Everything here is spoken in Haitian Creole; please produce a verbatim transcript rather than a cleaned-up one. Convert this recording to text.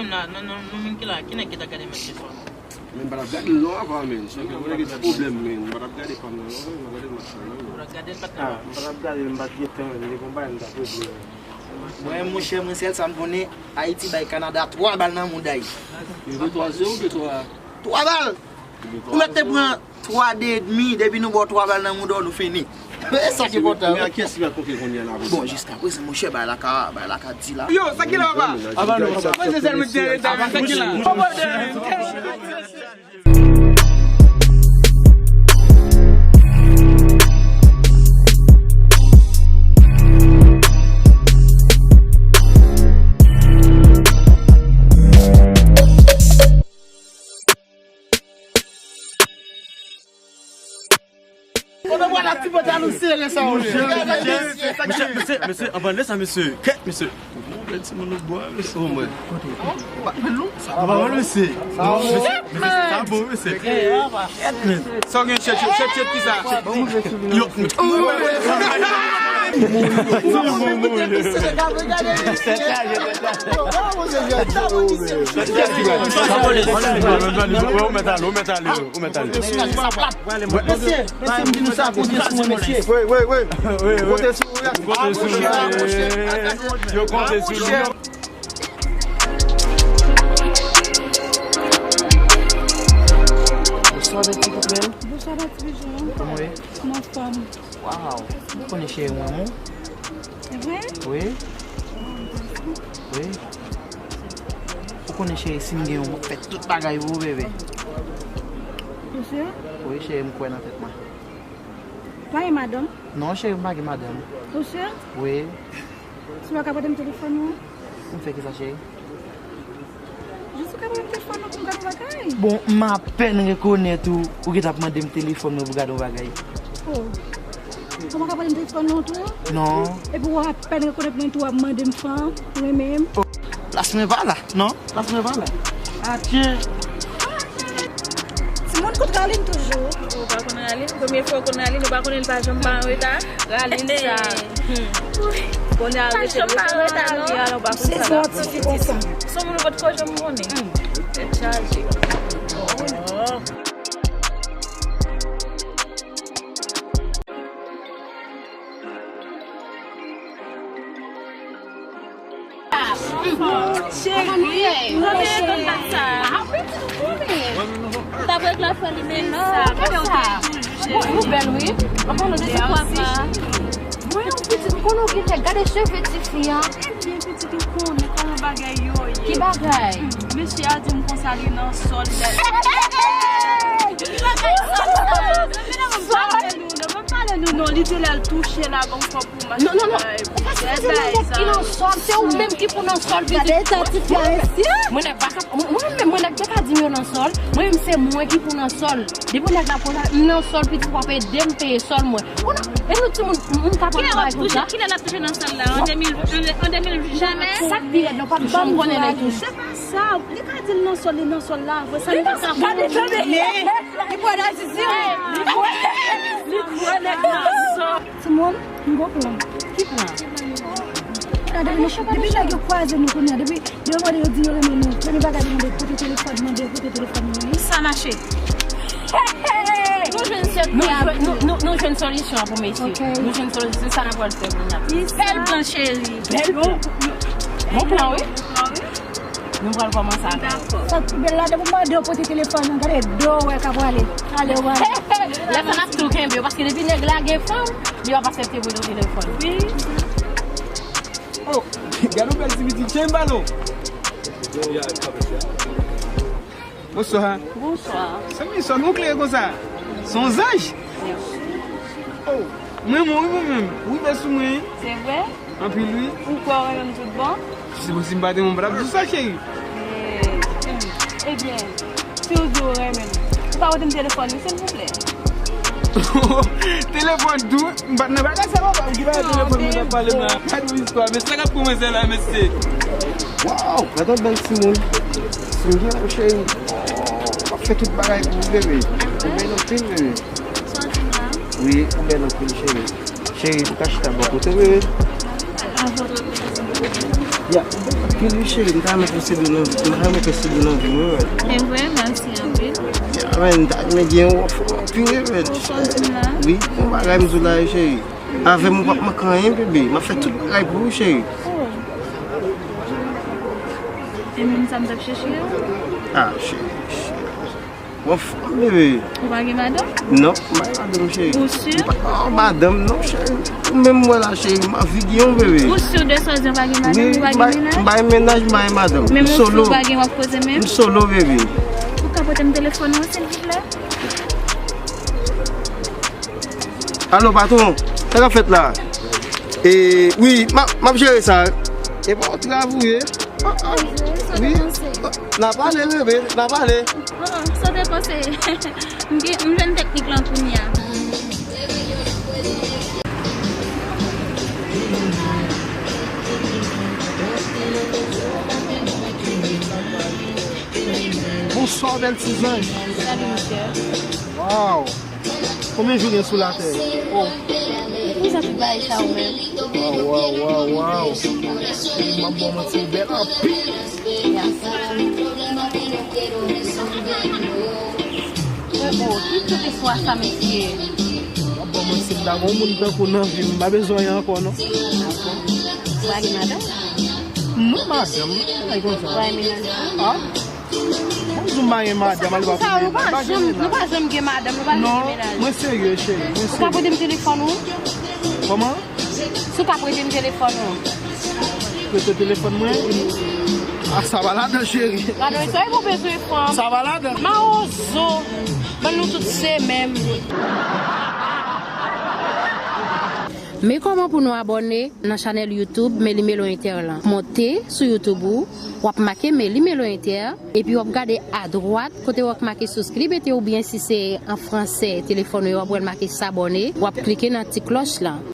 Nan, nan, nan, nou menm ki la, ki nèg ki ta gade match yè swa? Men m pa t ap gade l non avan, men. Sa fè mwen gen ti pwoblèm, men m pa t ap gade fanm nan non, m pa t ap gade match la non. Ou pa t ap gade l, patnè? Ah, m pa t ap gade l, m pa t gen tan, m te gon bagay m t ap regle. Mwen, monchè, mwen, sèl sa m konnen, Ayiti bay Kanada twa bal nan mouda y. Yo fè twa zewo oubyen twa? Twa bal! Ou mèt te pran twa de edmi, depi nou ba w twa bal nan mouda w, nou fini. E sa ki enpòtan wi. Men a kiyès ki pral konfye kounye a la? Bon, jiskaprezan, monchè, bagay la ka, bagay la ka di la. Yo, sa ki la, papa? Aba nou, papa. Mwen se sèl mwen ki te rete, men sa ki la? Papa, mwen se sèl mwen ki te rete. Kote bwa la ti pantalon sere sa ou ye? Mesye, mesye, mesye, anvan lè sa, mesye. Kèt, mesye. Yon bèl timoun nou bò, mesye. O mwen. Sa pa mal, mesye. Non, mesye, mesye, sa bon, mesye. Kèt, men. Sa w gen, chèt, chèt, chèt, chèt, ki sa? Yo. Ou mèt ale, ou mèt ale, ou mèt ale. Mesye, mesye, m di nou sa, konte sou mwen, mesye. Wi, wi, wi. Konte sou ou, wi. Konte sou ou, wi. Yo konte sou ou. Bonswa, Betty, kòman w ye? Bonswa, Betty, Bijoux. Kòman w ye? M anfòm. Waw, ou konnen cheri mwen, mwen? Se vre? Wi. Wi. Ou konnen cheri, si m gen yon, m ap fè tout bagay pou ou, bebe. Ou si? Wi, cheri, m kwè nan tèt mwen. Pa gen madanm? Non, cheri, m pa gen madanm. Ou si? Wi. Si w pa ka prete m telefòn ou an? Pou m fè kisa, cheri? Jis ou ka prete m telefòn ou pou m gade yon bagay? Bon, m apèn rekonèt ou, ou gentan ap mande m telefòn mwen pou gade yon bagay. Oh. Kòman w ka prete m telefòn ou an tou? Non. Epi w apèn rekonèt mwen tou, w ap mande m fan, ou renmen m? Oh. Plas mwen pa la, non. Plas mwen pa la. Atye. Timoun, kot Raline toujou? Ou pa konn Raline? Premye fwa w konn Raline, ou pa konnen l pa janm pa an reta? Raline sa. Kounye a rete rete nan lari a, ou pa konn sa l ap fè. Se yon ti fi konsa. Se yon moun ou potko janm konnen. Tèt chaje. Cheri, mwen te konn sa. Mwen ta vle la fè li menm sa. Mwen te toujou cheri. Ou bèl wi. An palan de sa, mwen yon pitit, m konnen w gen tèt. Gade cheve ti fi a. Ebyen pitit, ou konnen kòman bagay yo ye. Ki bagay? Mesye a di m konsa li nan sòl. Ki bagay sòl sa? Mwen pa vle nou non, mwen pa vle nou non, li di lè l touche la, bon, fò Non, non, non. Ou pa sipoze nan nèg ki nan sòl. Se ou menm ki pou nan sòl, pitit. Gade eta ti fi a, mesye. Mwen nèg pa ka, mwen, mwen menm, mwen nèg te ka di m yo nan sòl. Mwen menm se mwen ki pou nan sòl. Depi nèg la konsa, m nan sòl, pitit, w ap ede m peye sòl mwen. Ou nan, e nou timoun, moun ka pran travay konsa. Kilè w ap touche nan sòl la? An de mil, an de mil, jamè. Sa k pi rèd la, w p ap janm konnen lè touche. Sa, li ka di l nan sòl, li nan sòl la. Apre sa, li pa ka gade, tande. Li pran nan zizi, wi. Li pran, li pran nèg nan sòl. Timoun, m gon plan. Ki plan? Depi nèg yo kwaze nou kounye a, depi yo mande yo di yo renmen nou, premye bagay yo mande kote telefòn, mande kote telefòn nou ye. Sa mache. Nou jwenn sèt. Nou jwenn, nou, nou, nou jwenn solisyon an pou mesye. Ok. Nou jwenn solisyon, se sa n ap pral fè kounye a. Bèl plan, cheri. Bèl plan. Bon plan, wi. Nou pral kòmanse avè l. Dakò. Sa k pi bèl la, depi w mande yo pote telefòn nan, gade do w wè k ap prale. Ale w ale. Lè sa n ap tou kenbe yo, paske depi nèg la gen fanm, li p ap aksepte pote w telefòn. Wi. Oh, gade yon bèl ti pitit, chen balon. Bonswa. Bonswa. Sa misye nou klere konsa? Se yon zanj? Oh, mwen, mwen, wi, mwen menm. Ou rive sou mwen. Se vre? Anpil, wi. Ou kwè w renmen m tout bon? Si se posib, m pa te, m pa t ap di w sa, cheri. Eh, hmm. Ebyen, si w di w renmen m, ou ka pote m telefòn ou, silvouplè? Telefòn tou? M pa t nan bagay sa, papa. M ki pa gen telefòn, mwen t ap pale m la. Gad yon istwa, men sa k ap kòmanse la, mesye. Waw, gad yon bèl timoun. Si m gen yon cheri, oh, m ap fè tout bagay pou ou, bebe. Ou bèl anpil, bebe. Sa w di m la? Wi, ou bèl anpil, cheri. Cheri, ou ka chita bò kote w ye. Ya, anpil wi cheri, m ta renmen posede w nan vi, m ta renmen posede w nan vi m wi, man. E vre, mèsi anpil. Ya, man, m ta renmen gen yon anfòm anpil wi, man. Anfòm dim la? Wi, yon bagay m di w la wi cheri. Avè m ou p ap manke anyen, bebe. M ap fè tout bagay pou ou, cheri. Oh. E moun sa m t ap chèche a? Ah, cheri, cheri. Ou anfòm, bebe. Ou pa gen madanm? Non, m pa gen madanm, cheri. Ou si? M pa, oh, madanm, non, cheri. Ou menm m wè la, cheri. M anvi gen yon, bebe. Ou si de sa w di, ou pa gen madanm, ou pa gen mennaj? Wi, m pa gen mennaj, m pa gen madanm. M solo. Menm ou si w pa gen, w ap koze menm? M solo, bebe. Ou ka pote m telefòn ou, silvouplè? Alo, patwon, sa k ap fèt la? E, wi, m ap, m ap jere sa. E pa yon travay ou ye? Ah, ah, wi. N a pale, bebe, n a pale. Oh, oh, sa w te panse? M gen, m jwenn teknik lan kounye a. Bonswa, bèl ti zanj. Salut, monsieur. Wow. Konbyen jou gen sou latè? Oh. Poukisa tout bagay sa ou menm? Waw, waw, waw, waw. M ap ba w manti, ou bèl anpil. Merci. Frèpo, ki tout istwa sa, mesye? M ap ba w manti, m ta gon moun tankou nan vi m, m pa bezwen anyen ankò, non. Ou pa gen madanm? Mwen madanm, mwen konsa. Ou pa gen mennaj? Ah? Mwen di w m pa gen madanm, al pa priye. Nou pa janm, nou pa janm gen madanm, nou pa janm gen mennaj. Non, mwen serye, cheri, mwen serye. Ou ka pote m telefòn ou? Kòman? Si w ka prete m telefòn ou. Prete telefòn mwen? Ah, sa pa ladan, cheri. Ladan, sa e pou bezwen fanm. Sa pa ladan. Mawozo, ban nou tout se menm. Men kòman pou nou abòne nan chanèl YouTube Meli Melo Inter lan. Monte sou YouTube ou, w ap make Meli Melo Inter, epi w ap gade adwat kote w ap make souskrib ete oubyen si se an fransè, telefòn ou yo, w ap wè l make sabòne, w ap klike nan ti klòch lan.